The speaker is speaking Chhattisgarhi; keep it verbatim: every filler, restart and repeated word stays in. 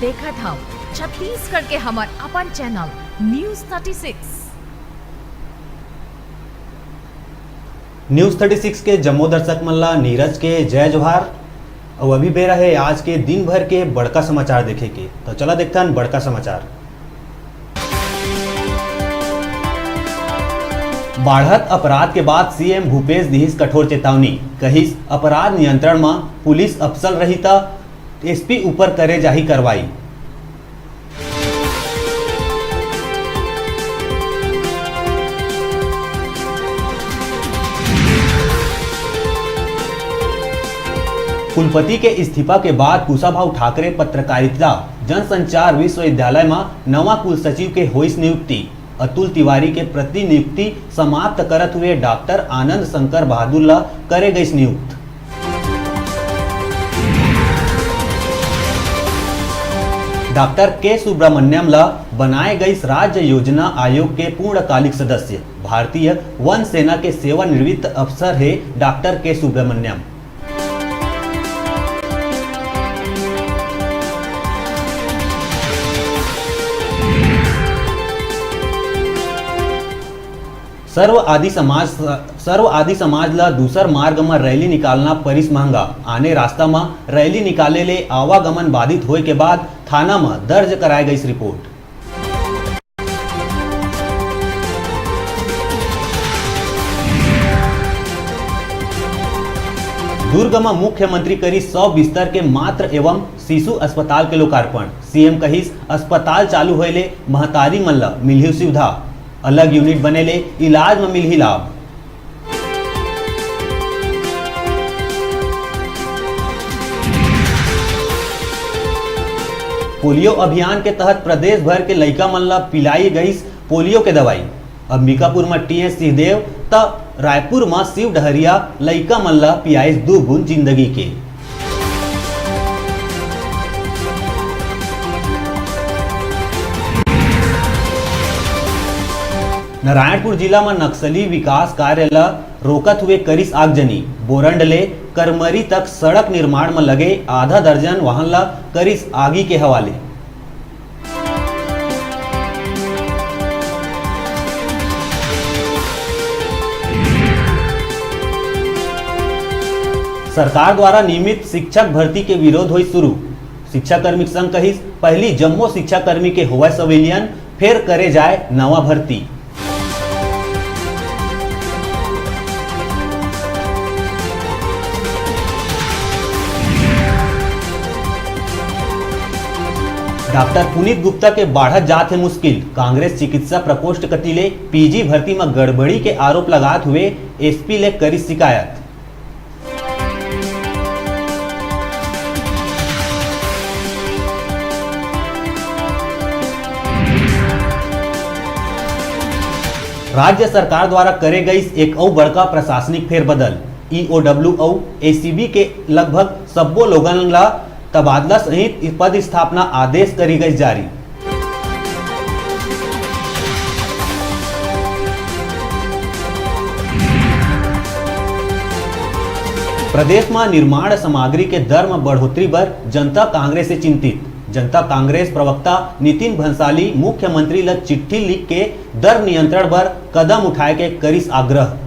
देखत हव छत्तीसगढ़ के हमर अपन channel news thirty six. News thirty six के जम्मो दर्शक मन ला नीरज के जय जोहार। अउ अभी बेरा हे आज के दिन भर के बड़का समाचार देखे के, तो चला देखथन बड़का समाचार। बाढ़त अपराध के बाद सीएम भूपेश दिहिस कठोर चेतावनी, कहिस अपराध नियंत्रण म पुलिस अफसल रही त एसपी ऊपर करे जाही कार्रवाई। कुलपति के इस्तीफा के बाद कुशाभाऊ ठाकरे पत्रकारिता जनसंचार विश्वविद्यालय म नवा कुलसचिव के होइस नियुक्ति। अतुल तिवारी के प्रतिनियुक्ति समाप्त करत हुए डॉक्टर आनंद शंकर बहादुर ल करे गइस नियुक्त। डॉक्टर के सुब्रमण्यम ल बनाए गइस राज्य योजना आयोग के पूर्णकालिक सदस्य। भारतीय वन सेना के सेवानिवृत्त अफसर हे डॉक्टर के सुब्रमण्यम। सर्व आदि समाज, सर्व आदि समाज ल दूसर मार्ग म रैली निकालना परिस महंगा। आने रास्ता म रैली निकाले ले आवागमन बाधित होय के बाद थाना म दर्ज कराए गइस रिपोर्ट। दुर्ग म मुख्यमंत्री करिस सौ बिस्तर के मात्र एवं शिशु अस्पताल के लोकार्पण। सीएम कहिस, अस्पताल चालू होए ले महतारी मन ल मिलही सुविधा, अलग यूनिट बने ले इलाज म मिलही लाभ। पोलियो अभियान के तहत प्रदेश भर के लइका मन ल पिलाई गइस पोलियो के दवाई। अंबिकापुर म टीएस सिंहदेव त रायपुर म शिव डहरिया लइका मन ल पियाइस दू बूंद जिंदगी के। नारायणपुर जिला म नक्सली विकास कार्य ल रोकत हुए करिस आगजनी। बोरंड ले करमरी तक सड़क निर्माण म लगे आधा दर्जन वाहन ल करिस आगी के हवाले। सरकार द्वारा नियमित शिक्षक भर्ती के विरोध होई शुरू। शिक्षाकर्मी संघ कहिस, पहली जम्मो शिक्षाकर्मी के होवय संविलियन, फेर करे जाए नवा भर्ती। डॉक्टर पुनीत गुप्ता के बाढ़त जात हे मुश्किल। कांग्रेस चिकित्सा प्रकोष्ठ कति ले पीजी भर्ती म गड़बड़ी के आरोप लगात हुए एसपी ले करिस शिकायत। राज्य सरकार द्वारा करे गइस एक अउ बड़का प्रशासनिक फेरबदल। ईओडब्ल्यू अउ एसीबी के लगभग सब्बो लोगन ला तबादला सहित पदस्थापना आदेश करी गइस जारी। प्रदेश म निर्माण सामग्री के दर म बढ़ोतरी बर जनता कांग्रेस से चिंतित। जनता कांग्रेस प्रवक्ता नितिन भंसाली मुख्यमंत्री ल चिट्ठी लिख के दर नियंत्रण बर कदम उठाए के करिस आग्रह।